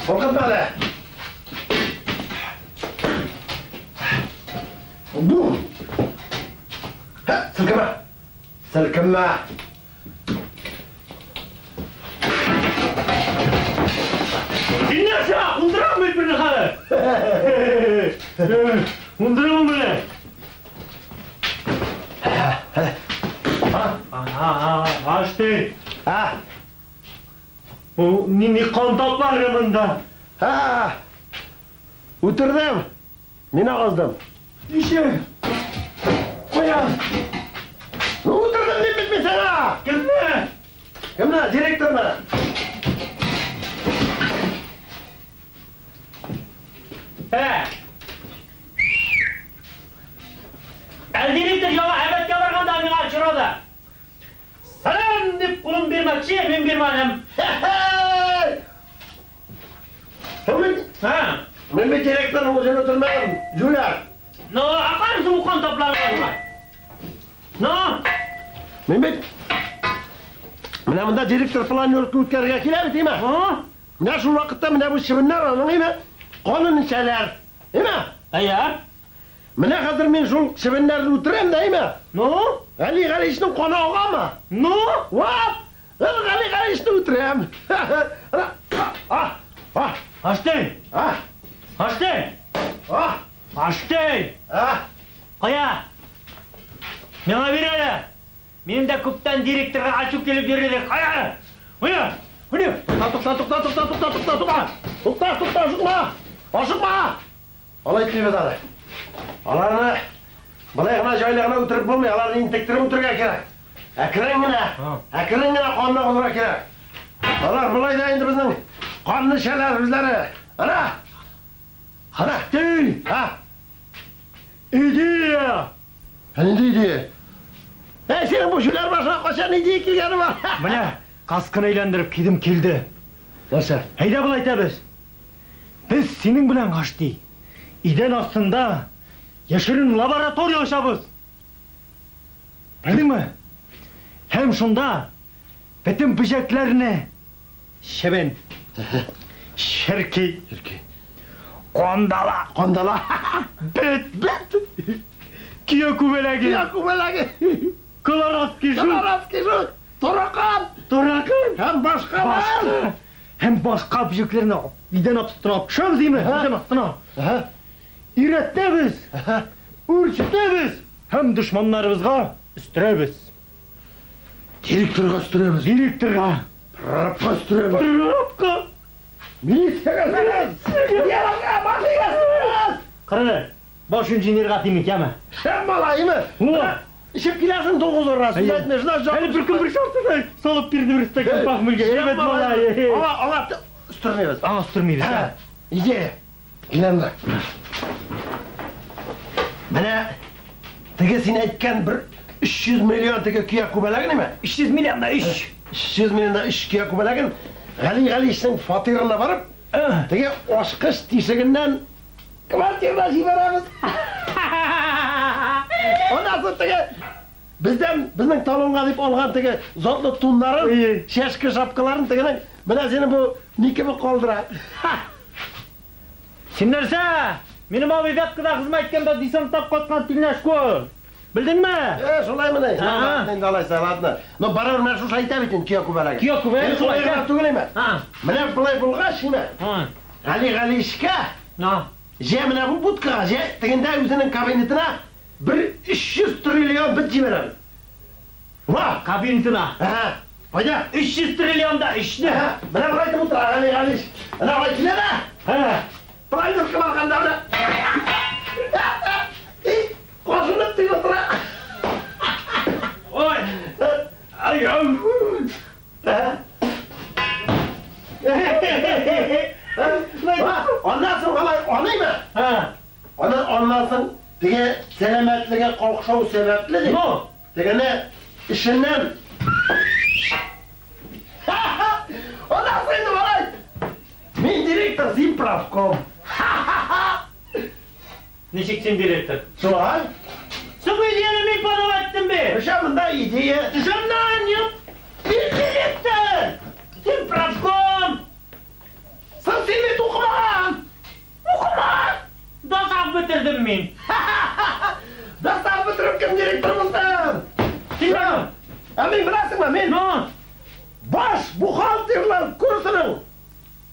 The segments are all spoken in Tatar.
Куркытма әле. Бу. Һә, селкенмә. Селкенмә. Син нәрсә, ундырам бит берне хәзер. Ундырам менә. Ашты. А? Бу нинди кан таплары монда? Ха! Үтердем. Мин агаздым. Ничек? Кая? Ну, үтердем дип бит мин сиңа. Кемне? Кемне? Директорны. Ә. Ә директор яңа әбәткә барганда миңа очрады. Сәлам дип кулын бирмәкче, мин бирмәдем. Мин, Һа. мин бит директорның үзен үтермәдем. Җүләр. Ну, акар соң кан таплары. Ну, Мин бит Менә монда директор планерка үткәрергә килә бит, име? һа? Менә шул вакытта менә бу чебеннәр аның име? Канын эчәләр. Име? Әйе. Менә хәзер мин шул чебеннәрне үтерәм дә, име? Ну? Гали Галичның каны агамы? Ну? Вот! Гали Галичны үтерәм. А! А! Ашты. А! Ашты. А! Ашты. А! Кая? Миңа бир әле. Минем дә күптән директорга ачу килеп йөрде. Кая? Кая? Кая? Тукта, тукта, тукта, тукта, тукта, тукта, тукта. Тукта, тукта, ашыкма. Ашыкма. Алай итмибез әле. Аларны болай гына җайлы гына үтереп булмый, аларны интектереп үтерергә кирәк. Әкрен генә, әкрен генә канны агызырга кирәк. Алар болай да инде безнең канны эчәләр үзләре. Ана! Ана! Ты! Һа! Идея! Нинди идея? Әй, синең бу җүләр башыңа кайчан идея килгәне бар? Менә каскын әйләндереп кидем килде. Нәрсә? Әйдә болай итәбез. Без синең белән Гашти. Идән астында яшерен лаборатория ачабыз. Белдеңме? Һәм шунда бөтен бөҗәкләрне чебен, черки, Черки. кандала, Кандала. бет, Бет. кия күбәләге, Я күбәләге. колорадский жук, Колорадский жук. Таракан. таракан, Һәм башкалар. башка һәм башка бөҗәкләрне идән астына алып төшәбез име? Һа. Идән астына. Һа. Өйрәтәбез, Һа. үрчетәбез һәм дошманнарыбызга өстерәбез. Директорга өстерәбез. Директорга, Прорабка өстерәбез. прорабка. Милициягә өстерәбез. Ярага, мафиягә өстерәбез. Кырыны, баш инженерга тимик, яме? Шәп малаймы? О! Эчеп киләсең 9 ура, сүз Әйе. әйтмә, шуннан жабып Әле бер көн бер шарты салып бирде бер стакан пахмельгә. Әйбәт малай. Аңа, аңа өстермибез. Аңа өстермибез. Һа, идея. Киләм дә. Менә теге син әйткән бер 300 миллион теге көя күбәләген име? 300 миллион да 3. 300 миллионда 3 көя күбәләген Гали Галичның фатирына барып, теге ачкыч тишегеннән квартирына җибәрәбез. Аннан соң теге бездән безнең талонга дип алган теге затлы туннарын, Әйе. чәшке шапкаларын тегенең менә сине бу ни кебек калдыра. Син нәрсә? Минем абый Вяткада хезмәт иткәндә десанттап кайткан тилнәшко. Белдеңме? Э, шулаймыни? Ага. Ладно, инде алайса, ладно. Но барыбер менә шушы әйтә бит инде көя күбәләге. Көя күбәләге Мин шулай шулай гына әйтә. түгел име? Һа. Менә болай булгач, име? Һа. Гали Галишка На. же менә бу будкага, же тегендә үзенең кабинетына бер 300 триллион бет җибәрәбез. Ва! Кабинетына. Ага. Кайда? 300 триллионда өчне. Менә болай итеп утыра, Гали Галич. Менә болай килә дә. Һә. Болай итеп кылганда менә. Кашынып тик утыра. Ой. Ай, Аннан соң алай аныймы? Һә. Аннан соң теге сәламәтлеге какшау сәбәпле дип. Ну? Тегене эшеннән. Аннан соң инде болай. Мин директор, син правком. Ничек син директор? Шулай. Соң идеяны мин подавать иттем бит. Төшә монда идея. Төшәмнән, юк. Мин директор. Син правком. Соң син бит укымаган. Укымаган. Досап бетердем мин. Досап бетереп кем директор булсын? Син Ә мин беләсеңме, мин Ну? баш бухгалтерлар курсының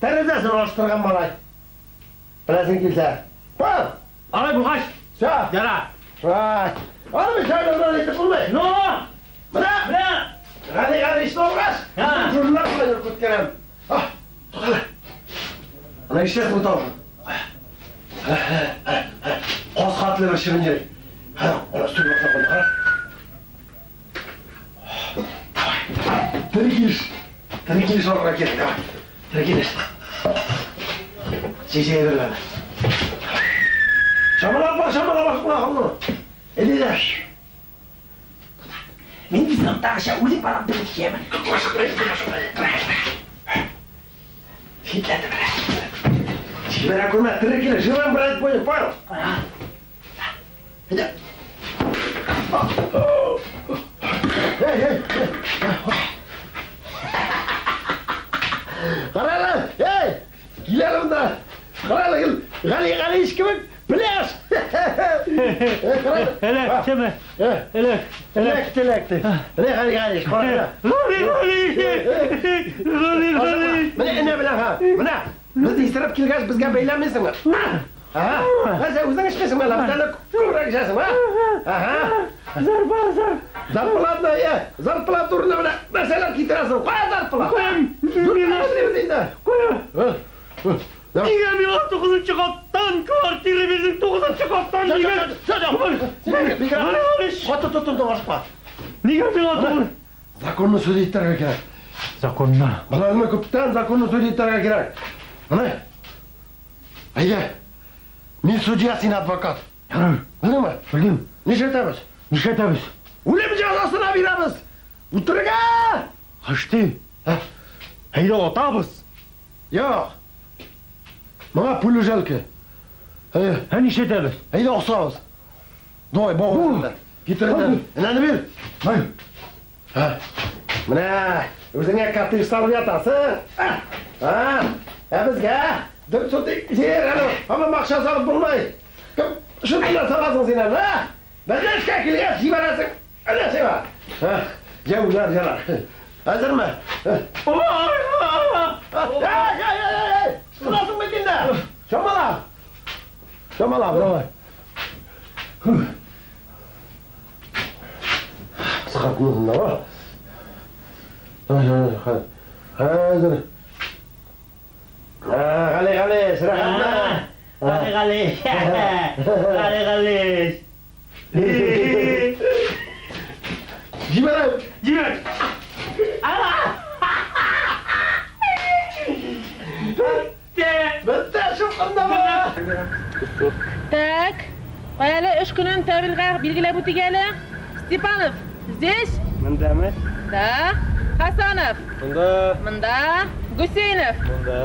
тәрәзәсен алыштырган малай. Беләсең килсә. Бар. Алай булгач, Всё. яра. Шулай. Аны бит шагыйрьләр әйтеп булмый. Ну? Менә Менә. Гали Галичны алгач, Һа. журнал белән үткәрәм. А, туктале. Ана ишетәсең бу тавышын. Каз хатлы бер чебен йөри. Һә, ана өстәл башына куйды, кара. Давай. Тере килеш. Тере килеш алырга кирәк, давай. Тере килеш. Чәчәй берләне. Чамалап бар, чамалап ашкына калды. Әйдә. Мин сыныптагыча үзем барып белеп киемен. Хитләде бер. Җибәрә күрмә, тере килеш, живем брать будем, понял? Әйдә. Эй, эй, эй. Кара әле, эй, кил әле монда. Кара әле, кил. Гали Галич кебек пляж. Кара әле. Эләк, чеме. Эләк, Эләкте, эләкте. Менә Гали Галич, кара әле. Гали, Гали. Гали, Гали. Менә энә белән ха. Менә. Без исереп килгәч, безгә бәйләмисеңме? Ага. Нәрсә, үзең эчмисеңме әле? Бездән дә күбрәк эчәсең, а? Ага. Зарба, зар. Зарплатны, е, зарплата урынына менә нәрсәләр китерәсең? Кая зарплата? Куям. Миңа инде. Куя. Давай. Нигә миңа тугызынчы каттан квартира бирдең, тугызынчы каттан нигә? Гали Галич. Каты тотындың, ашыкма. Нигә миңа тугыз? Законны сүз итәргә кирәк. Законны. Балаларны күптән законны сүз итәргә кирәк. Менә. Әйдә. Мин судья, син адвокат. Ярар, Белдеңме? белдем. Нишләтәбез? Нишләтәбез? Үлем җәзасына бирәбез. Үтерергә! Хашты. Әйдә атабыз. Юк. Моңа пуля жалко. Әйдә, Ә нишләтәбез? әйдә асабыз. Давай, бавырыңны. Китер энәне. Энәне бир. Май. Һа. Менә, үзеңә коттедж салып ятасың. Һа. Ә безгә дүрт сотик җир әле. Һаман акча салып булмый. Кем шуны саласың син әле, һа? Безгә эшкә килгәч җибәрәсең. Әнә сиңа. Һа. Җәүләр ярар. Әзерме? Һа. Эй, эй, эй, эй! Шунасың бит инде. Чамала. Чамала, давай. Сыгартмын да, Давай, давай, давай. Хәзер. Гали, Гали, рәхәтме? Гали, Гали. Гали, Гали. Җибәрәм. Җибәр. Бетте. Бетте, шупкында ба. Так, кая әле эш көнен табельгә билгеләп үтик әле. Степанов, здесь? Мындамы? Да. Хасанов, Мында. мында. Гусейнов. Мында.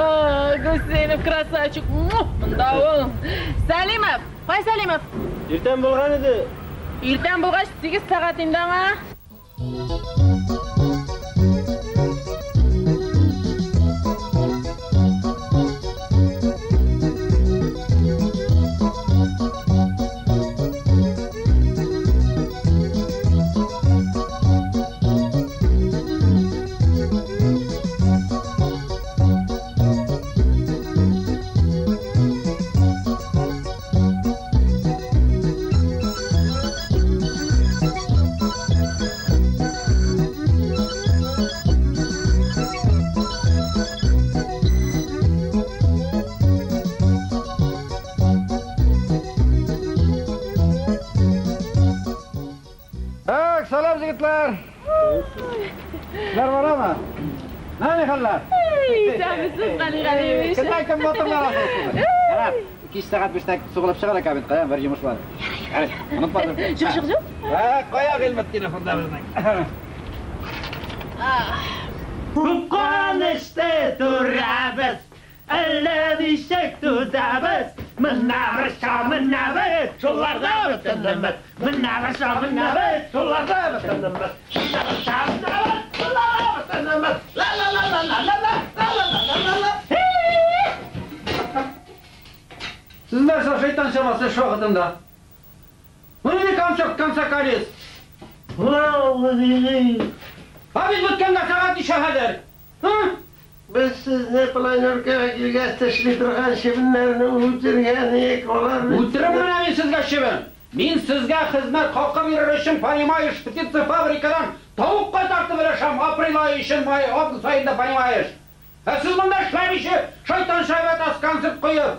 О, Гусейнов, красавчик. Му, Мында ул. Сәлимов, кай Сәлимов? Иртән булган иде. Иртән булгач 8 сәгать инде аңа. егетләр. Сезләр барамы? Нәни хәлләр? Исәнмесез, Гали Галиевич. Кемнән кем батырлар асылсыз? Ярар, кич сәгать биштә сугылып чыгар кабинетка, бер йомыш бар. Ярар, онытмадым. Юк, юк, юк. Ә, кая Гыйльметдинов монда безнең? Күп эштә торабыз, әллә ничек түзәбез. Менә бер менә без, шуларда бөтенебез. Менә бер менә без, шуларда бөтенебез. Менә бер менә без, шуларда бөтенебез. Ла ла ла ла ла ла ла ла ла ла ла ла. Сез нәрсә шайтан чамасы эш вакытында? Бу нинди концерт, конца колес? Ә без беткәнгә сәгать ничә хәзер? Һы? Без сезне планеркага килгәч тешли торган чебеннәрне үтергән идек, алар бит- Үтерәм менә мин сезгә чебен. Мин сезгә хезмәт хакы бирер өчен, понимаешь, птицефабрикадан тавык кайтартып өләшәм апрель ае өчен, май, август аенда, понимаешь. Ә сез монда эшләмичә шайтан шәбәтас концерт куеп.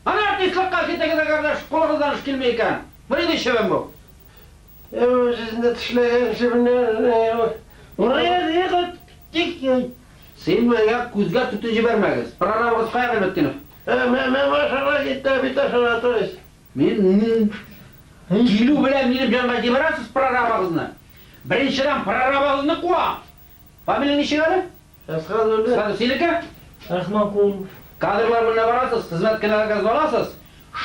Ана артистлыкка китегез әгәр дә кулыгыздан эш килми икән. Бу нинди чебен бу? Үзезне тешләгән чебеннәрне. Син миңа күзгә төтен җибәрмәгез. Прорабыгыз кая, Гыйльметдинов? Мен машина китте, бит ашына, то есть. Мин килү белән минем янга җибәрәсез прорабыгызны. Беренчедән прорабыгызны куам. Фамилия ничек әле? Әсхәдулла. Сразу синеке? Рахманкулов. Кадрлар белән барасыз, хезмәткәрләргә аласыз.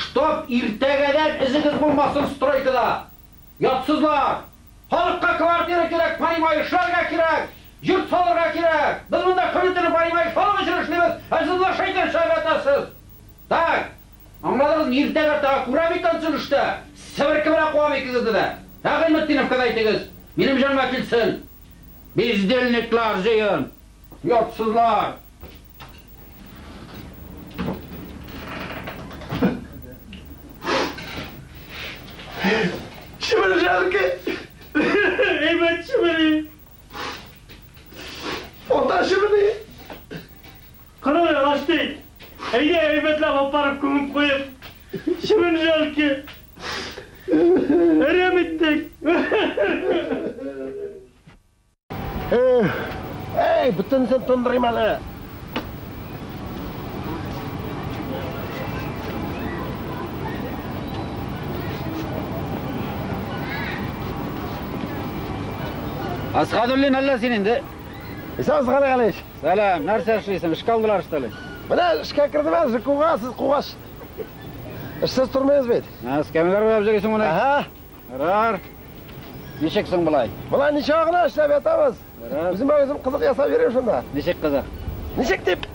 Чтоб иртәгәдән эзегез булмасын стройкада. Ятсызлар. Халыкка квартира кирәк, понимаешь, эшләргә кирәк, йорт салырга кирәк. Без монда көне-төне, понимаешь, халык өчен эшлибез, ә сез монда шайтан шәбәтәсез. Так, аңладыгызмы? Иртәгә тагы күрәм икән төзелештә. Себерке белән куам икегезне дә. Ә Гыйльметдиновка да әйтегез, минем җанга килсен. Бездельниклар җыен. Ятсызлар. Чебен жалко. Әйбәт чебене. Ата чебене. Кырыл ашты. Әйдә әйбәтләп алып барып күмеп куеп. Чебен жалко. Әрәм иттек. Эй, бөтенесен тондырыйм әле. Асхадуллин әллә син инде? Исәнмесез, Гали Галиевич. Сәлам, нәрсә эшлисең? Эшкә алдылар, что ли? Менә эшкә кердем әле, кугасыз, кугаш. Эшсез тормыйбыз бит. Ә, эскәмияләр буяп йөрисең моны? Аһа. Ярар. Ничек соң болай? Болай ничә гына эшләп ятабыз. Ярар. Үземә үзем кызык ясап йөрим шунда. Ничек кызык? Ничек дип?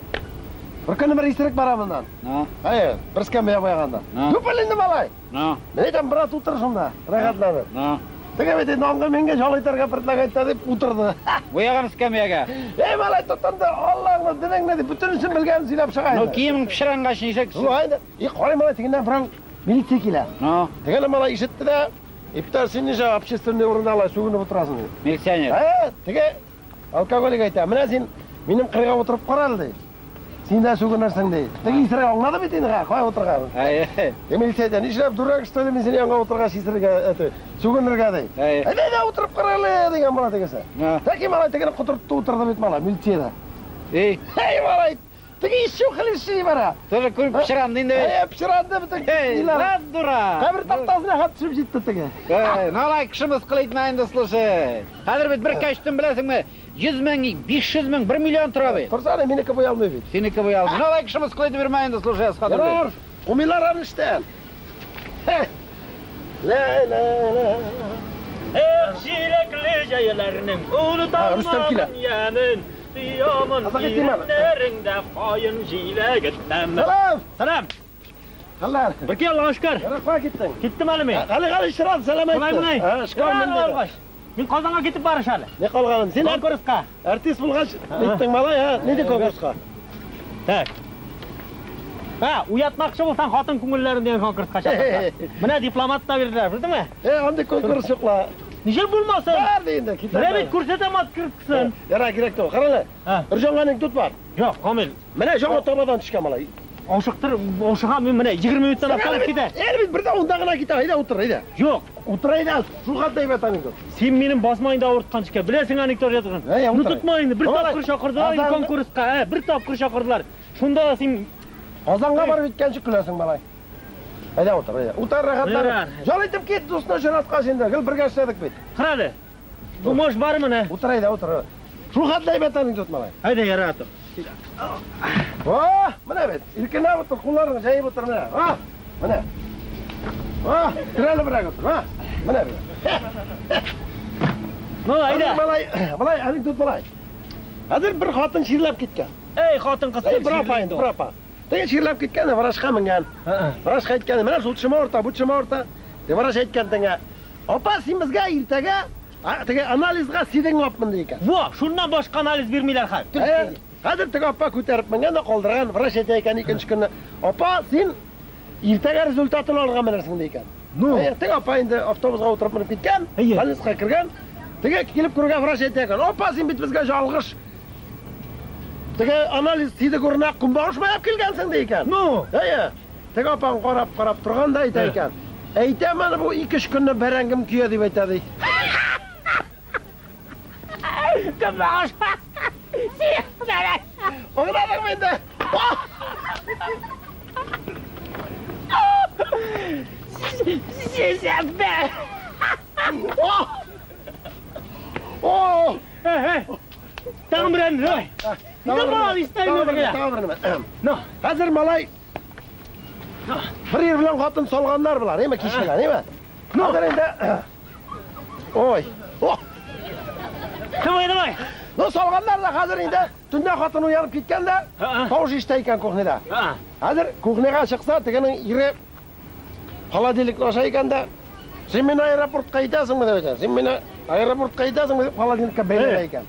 Бер көнне бер исерек бара моннан. Ну, Әйе, бер эскәмия буяганда. Ну. Түпел инде малай. ну, Мин әйтәм, брат, утыр шунда, рәхәтләнеп. ну. Теге бит инде аңга миңгә жал итәргә предлагать итә дип утырды. Буяган эскәмиягә. Эй, малай, тотынды, Аллаңны, динеңне дип, бөтенесен белгәнен сөйләп чыга Ну, инде. киемең пычрангач ничек? Шулай инде. И, карый малай, тегеннән берәү милиция килә. Ну, Тегене малай ишетте дә, иптәш, син ничә общественный урында алай сүгенеп утырасың, ди. милиционер. Ә, теге алкоголик әйтә, менә син минем кырга утырып кара әле, ди. Син дә сүгенерсең, ди. Теге исерек аңлады бит инде, кая утырганын. Әйе. Е, милиция әйтә, нишләп дурак, что ли, мин синең янга утыргач исерергә, әйтә, сүгенергә, ди. Әйе. Әйдә, әйдә, утырып кара әле, дигән була тегесе. Ну. Тәки малай тегене котыртты утырды бит малай, милициядә. Эй, Эй, малай, теге ишү хилиши бара. тоже күреп пычранды инде. Әй, пычранды бөтен Эй, ниләр. лан дура. Кабер тактасына хат төшеп җитте теге. Эй, ну алай кеше мыскыл итмә инде, слушай. Хәзер бит бер костюм беләсеңме? 100 мең, 500 мең, 1 миллион тора бит. Торса әле минеке буя алмый бит. Синеке буя алмый. Ну алай кеше мыскыл итеп йөрмә инде, слушай, Асхадуллин. Ярар, кумыйлар аны эштән. Ла ла ла. Эх, җиләкле җәяләрнең Ha, Рөстәм килә. оныталмамын ямен. Тоямын Азак итим әле. иреннәреңдә каен җиләге тәмен. Сәлам. Сәлам. Хәлләр. Бер Аллага шөкер. Ярар, кая киттең? Киттем әле мин. Гали Гали чыран сәлам әйтте. Шулай мыни? Һа, эшкә алмыйм диде. Мин Казанга китеп барыш әле. Не калганым? Син Конкурска. артист булгач, ниттең малай, һа? Нинди конкурска? Так. Һа, уятмакчы булсаң хатын күңелләрен дигән конкурска чакырды. Менә дипломат та бирделәр, белдеңме? Э, андый конкурс юк ла. Ничек булмасын? Бар ди инде, китә. Менә бит күрсәтәм открыткасын. Ярар, кирәк түгел. Кара әле. Һа. Өр-яңа анекдот бар. Юк, Камил, Менә яңа табадан төшкән малай. ашыктыр, ашыгам мин менә 20 минуттан автобус китә. Әле бит бер дә унда гына китә. Әйдә утыр, әйдә. Юк, Утыра инде, шул хәтле әйбәт анекдот. Син минем басмаңды авырткан икән. Беләсең анекдот язган. Әй, Ну утыра. тотма инде, бер Давай. тапкыр чакырдылар инде Азан- конкурска, ә, бер тапкыр чакырдылар. Шунда да син Казанга барып җиткәнче көләсең, малай. Әйдә утыр, әйдә. Утыр рәхәтләнеп. Ярар. Ял итеп кит, дусны очраткач инде. Гел бергә эшләдек бит. кара әле. Бу мош бар менә. Утыр әйдә, утыр. Шул хәтле әйбәт анекдот, малай. Әйдә ярар. О, менә бит. Иркенләп утыр, кулларыңны җәеп утыр менә. А, менә. А, терәлебрәк утыр, а. Менә бит. Ну, әйдә. Малай, малай, анекдот малай. Хәзер бер хатын чирләп киткән. Эй, хатын кыз. Эй, бер апа инде, бер апа. Теге чирләп киткән, врачка менгән. Врач әйткән, менә шул тешем авырта, бу тешем авырта. Теге врач әйткән теңә, апа, син безгә иртәгә теге анализга сидең алып мен икән. Во, шуннан башка анализ бирмиләр хәзер. Хәзер теге апа күтәреп менгән дә калдырган, врач әйтә икән икенче көнне, апа, син иртәгә результатын алырга менерсең ди икән. Ну. Теге апа инде автобусга утырып менеп киткән, Әйе. больницага кергән. Теге килеп күргән врач әйтә икән, апа, син бит безгә ялгыш теге анализ сидек урынына көнбагыш майлап килгәнсең ди икән. Ну. Әйе. Теге апаң карап-карап торган да әйтә икән. Әйтәм аны бу 2-3 көнне бәрәңгем көя дип әйтә ди. Көнбагыш. Син бәрәң. Аңладыңмы инде? Син бәрәң. О! Эй, эй. Тагын бер әмер, давай. Нидә бала истәйме бергә? Тагын бер нәмә. Ну, Хәзер малай бер ир белән хатын салганнар болар, әйме кич белән, әйме? Хәзер инде Ой. О! давай, давай. Ну салганнар да хәзер инде төндә хатын уянып киткән дә, Һа. тавыш ишетә икән кухняда. Һа. Хәзер кухняга чыкса, тегенең ире холодильникны аша икән дә, син мине аэропортка итәсеңме дип әйтә. Син мине аэропортка итәсеңме дип холодильникка бәйләнә икән.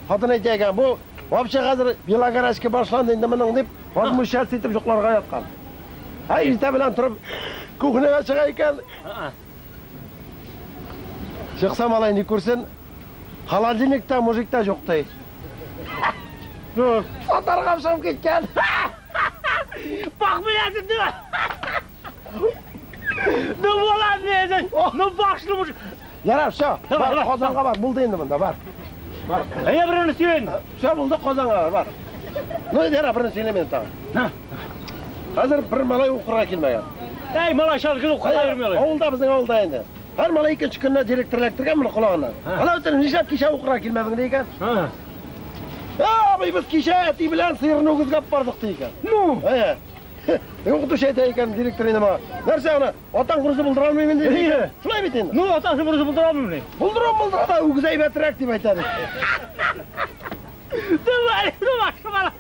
Хатын әйтә икән, бу вообще хәзер белогорячка башланды инде моның дип, возмущаться итеп йокларга яткан. Һә, иртә белән торып кухняга чыга икән. Һа. Чыкса малай ни күрсен, холодильникта мужикта юк ди. Ну, Сатарга чыгып киткән. бак беләсең, ну. Ну, була беләсең. Ну, башлы мужик. Ярар, всё. Давай, Бар, давай. Казанга бар, булды инде монда, бар. Бар. Әйдә берне сөйләйм. Всё, булды, Казанга бар, бар. Ну, ярар, берне сөйләмим тагын. Һа. Хәзер бер малай укырга килмәгән. Эй, малай шалгы укыта йөрми алай. Авылда, безнең авылда инде. Һәр малай икенче көнне директор эләктергән моны колагыннан. Ана үтен, нишләп кичә укырга килмәдең ди икән. Һа. Абый, без кичә әти белән сыерны үгезгә алып бардык ди икән. Ну. Әйе. Укытучы әйтә икән директор инде моңа. Нәрсә аны? Атаң курсы булдыра алмыйм инде. Әйе. Шулай бит инде. Ну, атасы бурысы булдыра алмыйм. Булдыра булдыра да үгез әйбәтрәк дип әйтә ди. Давай, ну, башлы бала.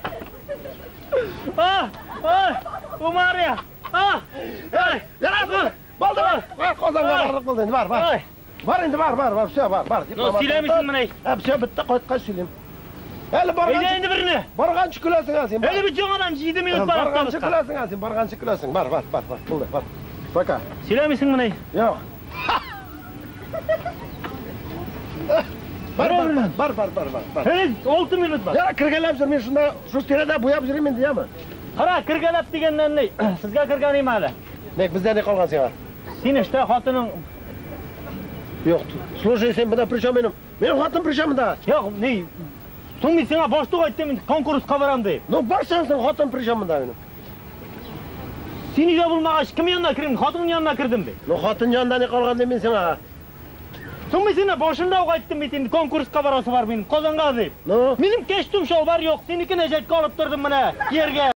А, а, Умария. А, ай, Ярар, булды. Булды, бар. Бар, Казанга барлык булды инде, бар, бар. Ай. Бар инде, бар, бар, бар, всё, бар, бар. Ну, сөйләмисең менә. Ә, всё, бетте, кайткач сөйлим. Әле Әйдә барганчы, инде берне. барганчы көләсең ә син. Әле бит яңадан 7 минут бар Барганчы автобуска. көләсең ә син, барганчы көләсең. Бар, бар, бар, бар, булды, бар. Пока. Сөйләмисең менә. Юк. Бар, бар, бар, бар, бар, бар, бар, бар. Эй, 6 минут бар. Я кергәләп йөрмим шунда, шу тирәдә буяп йөрим инде, яме. Кара, кергәләп дигәннән ни? Сезгә кергән им әле. Нек, бездә ни калган сиңа? Син эштә хатының Юк, слушай, син монда при чем минем? Минем хатын при чем монда? Юк, ни? Соң мин сиңа баштук әйттем, инде конкурска барам дип. Ну, барсаң син хатын при чем монда минем? Син өйдә булмагач, кем янына кердем? Хатының янына кердем бит. Ну, хатын янында ни калган дим мин сиңа? Соң мин сине башында ук әйттем бит инде, конкурска барасы бар минем, Казанга дип. Ну, Минем костюм шалбар юк, синекен әҗәткә алып тордым менә, кияргә.